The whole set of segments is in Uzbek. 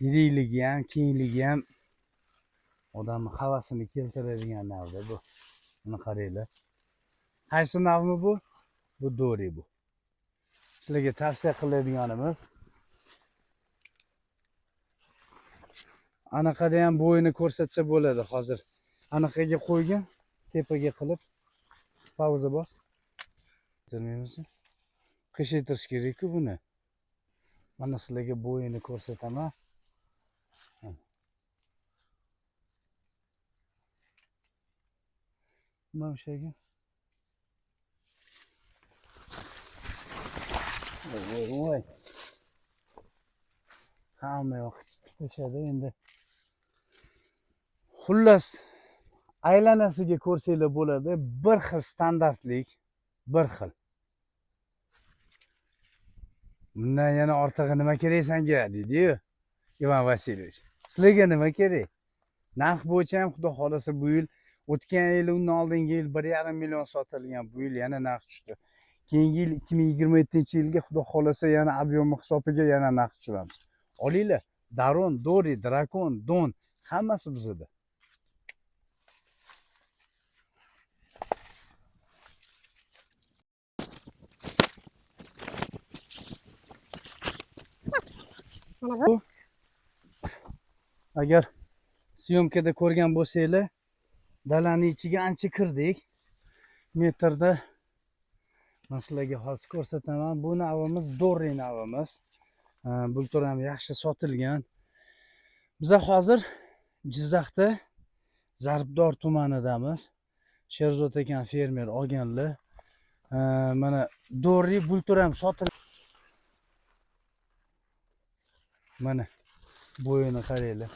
Yirikligi ham, kengligi ham odamni havasini keltiradigan navda bu. Buni qaranglar. Qaysi navmi bu? Bu Dori bu. Sizlarga tavsiya qiladiganimiz anaqada ham bo'yini ko'rsatsa bo'ladi hozir. Anaqaga qo'ygan, tepaga qilib pauza bos. Bilmaymizmi? Qishaytirish kerak-ku buni. Mana sizlarga bo'yini ko'rsataman. Mana shu yerga. Voy voy voy. Hamma yoq qichitib endi. Xullas, aylanasiga ko'rsanglar bo'ladi. Bir xil standartlik, bir xil. Bundan yana ortig'i nima kerak senga deydi-yu Ivan Vasilyevich. Sizlarga nima kerak? Narx bo'yicha ham xudo xolasa bu yil, o'tgan yil, undan oldingi yil 1,5 million sotilgan, bu yil yana narx tushdi. Keyingi yil 2027-yilga xudo xolasa yana объем hisobiga yana narx tushiramiz. Olinglar, Daron, Dori, Drakon, Don hammasi bizada. Mana bu. Agar syomkada ko'rgan bo'lsanglar, dalani ichiga ancha kirdik. Metrda men sizlarga hozir ko'rsataman. Bu navimiz Dori navimiz. Bultur ham yaxshi sotilgan. Biza hozir Jizzaxda Zarbdor tumanidamiz. Sherzod ekan fermer olganlar. Mana Dori bultur ham sotil. Mana bo'yini qaranglar.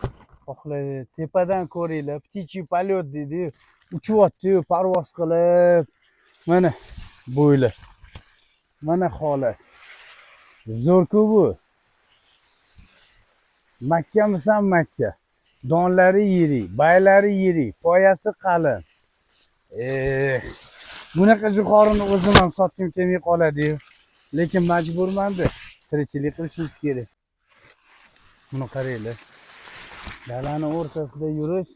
Xohlaydi, tepadan ko'ringlar, птичий полет deydi-yu, uchyapti-yu, parvoz qilib. Mana bo'ylar. Mana holat. Zo'r-ku bu. Makkamisan Makka. Donlari yirik, baylari yirik, poyasi qalin. Bunaqa jo'xorini o'zim ham sotgim kelmay qoladi-yu. Lekin majburman-da, tirikchilik qilishimiz kerak. Buni qaranglar. Dalani o'rtasida yurish,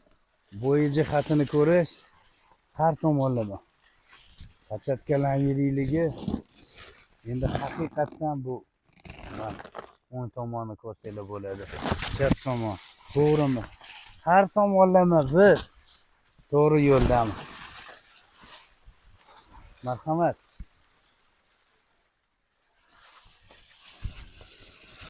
bo'yi jihatini ko'rish har tomonlama. Pachatkalar yirikligi endi haqiqatdan bu o'ng tomonni ko'rsanglar bo'ladi. Chap tomon, to'g'rimi? Har tomonlama biz to'g'ri yo'ldamiz. Marhamat.